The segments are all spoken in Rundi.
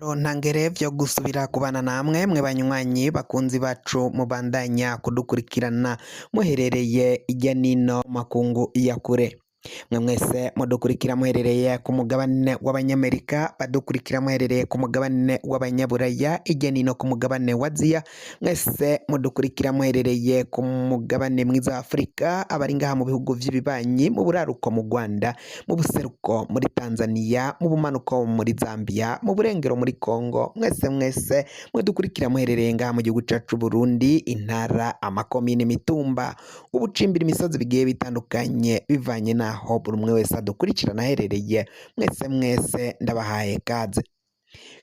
Ntangere vyo gusubira kubana namwe mwe banywanyi bakunzi bacu mubandanya kudukurikirana muherereye irya nino makungu ya kure. Mwe mwese mudukurikira muherereye ku mugabane w'Abanyamerika, badukurikira muherereye ku mugabane w'Abanyaburaya, irya nino ku mugabane wa Aziya, mwese mudukurikira muherereye ku mugabane mwiza wa Afurika, abari ngaha mu bihugu vy'ibibanyi, mu buraruko mu Rwanda, mu buseruko muri Tanzania, mu bumanuko muri Zambia, mu burengero muri Congo, mwese mwese mwadukurikira muherereye ngaha mu gihugu cacu Burundi, intara, amakomine, imitumba, ubucimbira imisozi bigiye bitandukanye bivanye naho buri umwe wese adukurikirana aherereye, mwese mwese ndabahaye kaze.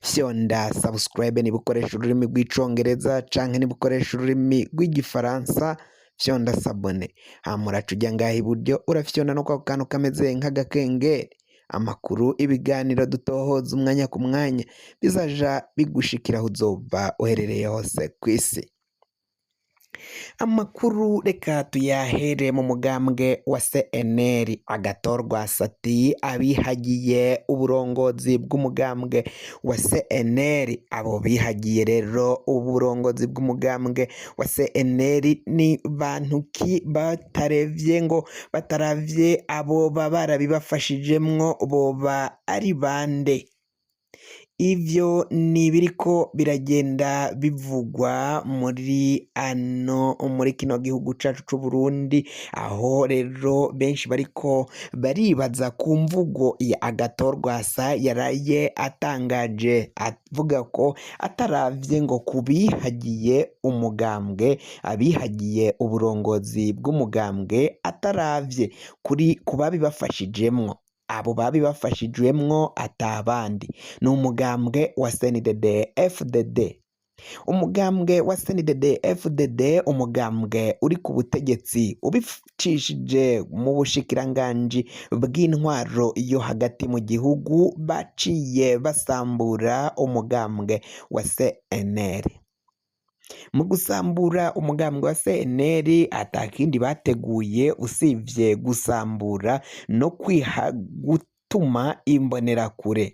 Fyonda subscribe niba ukoresha ururimi rw'Icongereza canke niba ukoresha ururimi rw'Igifaransa, fyonda s'abonner. Hama uraca uja ngaha iburyo urafyonda no kwako kantu kameze nk'agakengeri. Amakuru, ibiganiro dutohoza umwanya ku mwanya bizaja bigushikira aho uzoba uherereye hose kw'isi. Amakuru reka tuyahere mu mugambwe wa CNL. Agathon Rwasa ati abihagiye uburongozi bw'umugambwe wa CNL. Abo bihagiye rero uburongozi bw'umugambwe wa CNL ni bantu ki batarevye ngo bataravye abo baba barabibafashijemwo boba ari bande? Ivyo ni ibiriko biragenda bivugwa muri ano muri kino gihugu cacu c'Uburundi, aho rero benshi bariko baribaza ku mvugo ya Agathon Rwasa yaraye atangaje avuga ko ataravye ngo kubihagiye umugambwe, abihagiye uburongozi bw'umugambwe, ataravye kuri kubabibafashijemwo, abo babibafashijwemwo atabandi ni umugambwe wa CNDD FDD. Umugambwe wa CNDD FDD, umugambwe uri ku butegetsi ubicishije mu bushikiranganji bw'intwaro yo hagati mu gihugu, baciye basambura umugambwe wa CNL. Mu gusambura umugambwe wa CNL atakindi bateguye usibye gusambura no kwiha gutuma imbonerakure,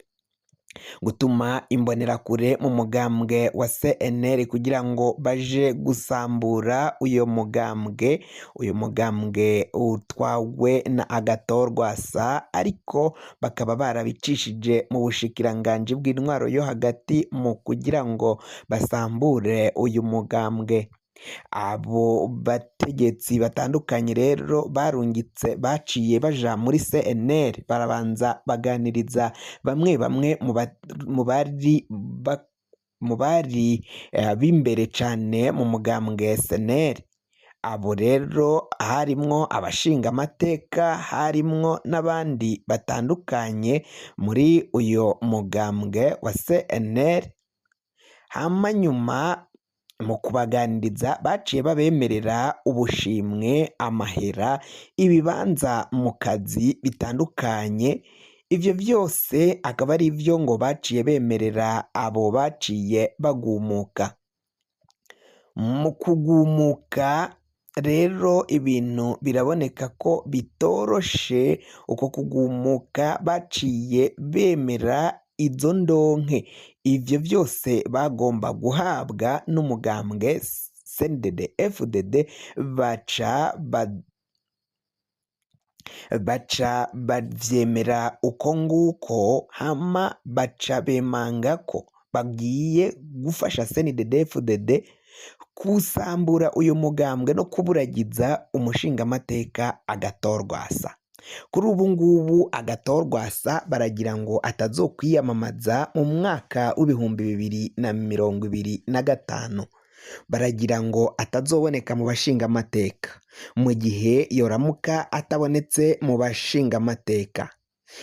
gutuma imbonerakure mu mugambwe wa CNL kugira ngo baje gusambura uyo mugambwe, uyu mugambwe utwawe na Agathon Rwasa, ariko bakaba barabicishije mu bushikiranganji bw'intwaro yo hagati mu kugira ngo basambure uyu mugambwe. Abo bategetsi batandukanye rero barungitse baciye baja muri CNL, barabanza baganiriza bamwe bamwe mu bari b'imbere cane mu mugambwe CNL. Abo rero harimwo abashingamateka, harimwo n'abandi batandukanye muri uyo mugambwe wa CNL. Hama nyuma mu kubaganiriza baciye babemerera ubushimwe, amahera, ibibanza mu kazi bitandukanye. Ivyo vyose akaba ari ivyo ngo baciye bemerera abo baciye bagumuka. Mu kugumuka rero ibintu biraboneka ko bitoroshe. Uko kugumuka baciye bemera izo ndonke, ivyo vyose bagomba guhabwa n'umugambwe CNDD FDD, baca bavyemera uko nguko. Hama baca bemanga ko bagiye gufasha CNDD FDD kusambura uyu mugambwe no kuburagiza umushingamateka Agathon Rwasa. Kuri ubu ngubu Agathon Rwasa baragira ngo atazokwiyamamaza mu mwaka w'2025, baragira ngo atazoboneka mu bashingamateka. Mu gihe yoramuka atabonetse mu bashingamateka,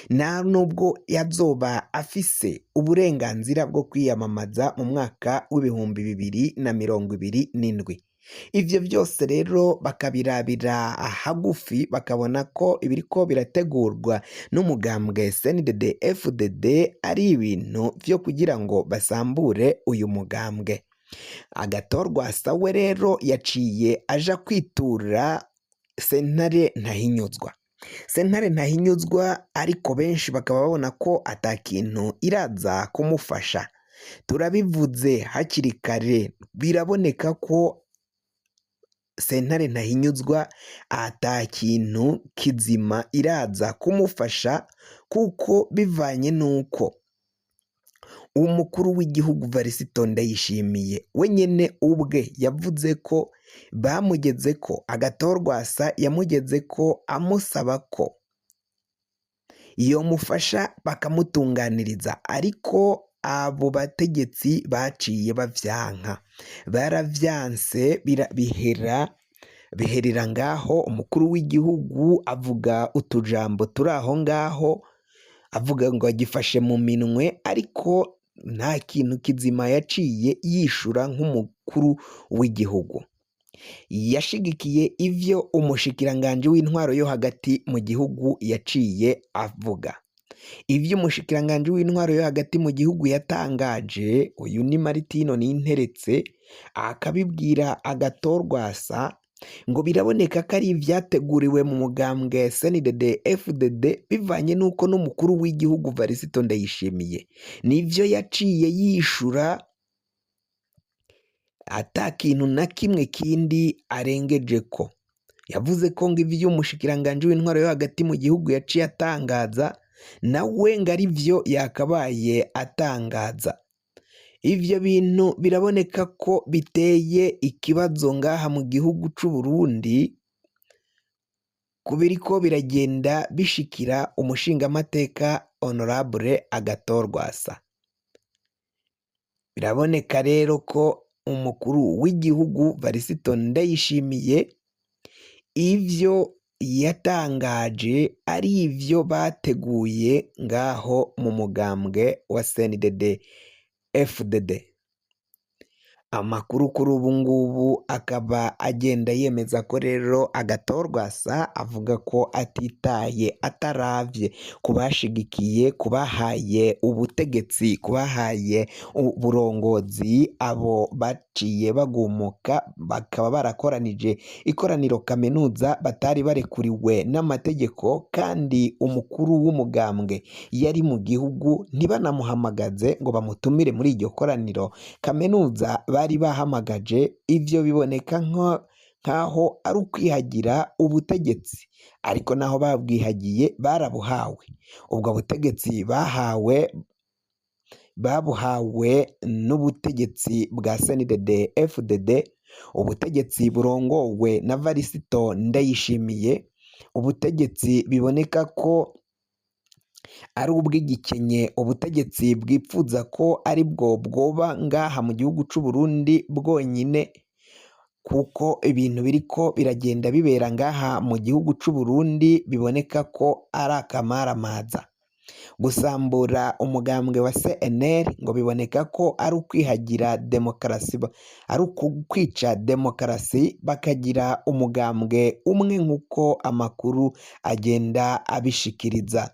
nta nubwo yazoba afise uburenganzira bwo kwiyamamaza mu mwaka w'2027. Ivyo vyose rero bakabirabira hagufi, bakabona ko ibiriko birategurwa n'umugambwe CNDD FDD ari ibintu vyo kugira ngo basambure uyu mugambwe. Agathon Rwasa we rero yaciye aja kwitura sentare ntahinyuzwa, sentare ntahinyuzwa, ariko benshi bakaba babona ko ata kintu iraza kumufasha. Turabivuze hakiri kare, biraboneka ko sentare ntahinyuzwa ata kintu kizima iraza kumufasha, kuko bivanye n'uko umukuru w'igihugu Varisito Ndayishimiye we nyene ubwe yavuze ko bamugeze ko Agathon Rwasa yamugeze ko amusaba ko yomufasha bakamutunganiriza, ariko abo bategetsi baciye bavyanka, baravyanse bihera biherera ngaho. Umukuru w'igihugu avuga utujambo turi aho ngaho, avuga ngo agifashe mu minwe, ariko nta kintu kizima yaciye yishura nk'umukuru w'igihugu. Yashigikiye ivyo umushikiranganji w'intwaro yo hagati mu gihugu yaciye avuga. Ivyo umushikiranganji w'intwaro yo hagati mu gihugu yatangaje, uyu ni Martino Ninteretse, akabibwira Agathon Rwasa, ngo biraboneka ko ari ivyateguriwe mu mugambwe CNDD FDD, bivanye n'uko n'umukuru w'igihugu Varisito Ndayishimiye nivyo yaciye yishura ata kintu na kimwe kindi arengejeko. Yavuze ko ngo ivyo umushikiranganji w'intwaro yo hagati mu gihugu yaciye atangaza nawe ngo ari vyo yakabaye atangaza. Ivyo bintu biraboneka ko biteye ikibazo ngaha mu gihugu c'u Burundi, kubiriko biragenda bishikira umushingamateka Honorable Agathon Rwasa. Biraboneka rero ko umukuru w'igihugu Varisito Ndayishimiye ivyo yatangaje ari ivyo bateguye ngaho mu mugambwe wa CNDD FDD. Amakuru kuri ubu ngubu akaba agenda yemeza ko rero Agathon Rwasa avuga ko atitaye, ataravye kubashigikiye, kubahaye ubutegetsi, kubahaye uburongozi, abo baciye bagumuka bakaba barakoranije ikoraniro kaminuza batari barekuriwe n'amategeko, kandi umukuru w'umugambwe yari mu gihugu ntibanamuhamagaze ngo bamutumire muri iryo koraniro kaminuza bari bahamagaje. Ivyo biboneka nkaho ari ukwihagira ubutegetsi, ariko naho babwihagiye barabuhawe. Ubwo butegetsi bahawe babuhawe n'ubutegetsi bwa CNDD FDD, ubutegetsi burongowe na Varisito Ndayishimiye, ubutegetsi biboneka ko ari ubw'igikenye, ubutegetsi bwipfuza ko ari bwo bwoba ngaha mu gihugu c'u Burundi bwonyine, kuko ibintu biriko biragenda bibera ngaha mu gihugu c'u Burundi biboneka ko ari akamaramaza. Gusambura umugambwe wa CNL ngo biboneka ko ari ukwihagira demokarasi, ari ukwica demokarasi, bakagira umugambwe umwe nk'uko amakuru agenda abishikiriza.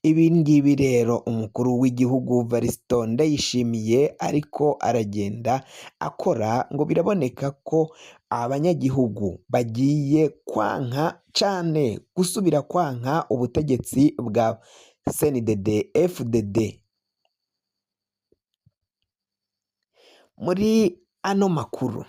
Ibi ngibi rero umukuru w'igihugu Varisito Ndayishimiye ariko aragenda akora, ngo biraboneka ko abanyagihugu bagiye kwanka cane gusubira kwanka ubutegetsi bwa CNDD FDD. Muri ano makuru,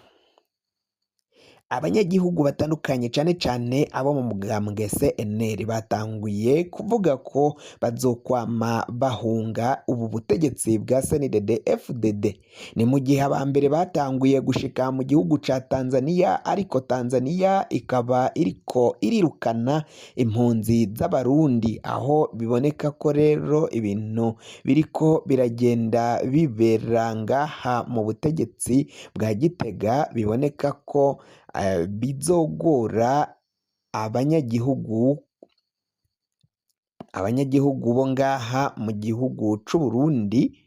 abanyagihugu batandukanye cane cane abo mu mugambwe CNL batanguye kuvuga ko bazokwama bahunga ubu butegetsi bwa CNDD FDD. Ni mu gihe abambere batanguye gushika mu gihugu ca Tanzania, ariko Tanzania ikaba iriko irirukana impunzi z'Abarundi, aho biboneka ko rero ibintu biriko biragenda bibera ngaha mu butegetsi bwa Gitega, biboneka ko bizogora abanyagihugu bo ngaha mu gihugu c'u Burundi,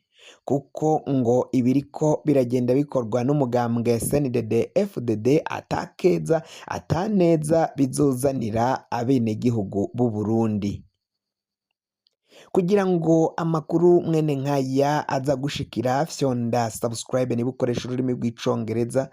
kuko ngo ibiriko biragenda bikorwa n'umugambwe CNDD FDD atakeza ataneza bizozanira abenegihugu b'u Burundi. Kugira ngo amakuru mwene nkaya aza gushikira, fyonda subscribe niba ukoresha ururimi rw'icongereza.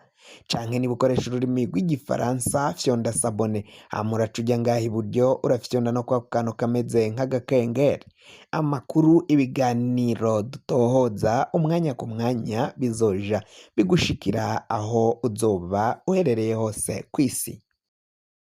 Canke niba ukoresha ururimi rw'igifaransa, fyonda s'abonner, hama uraca uja ngaha iburyo, urafyonda no kwako kantu kameze nk'agakengeri. Amakuru, ibiganiro dutohoza umwanya ku mwanya bizoja bigushikira aho uzoba uherereye hose kw'isi.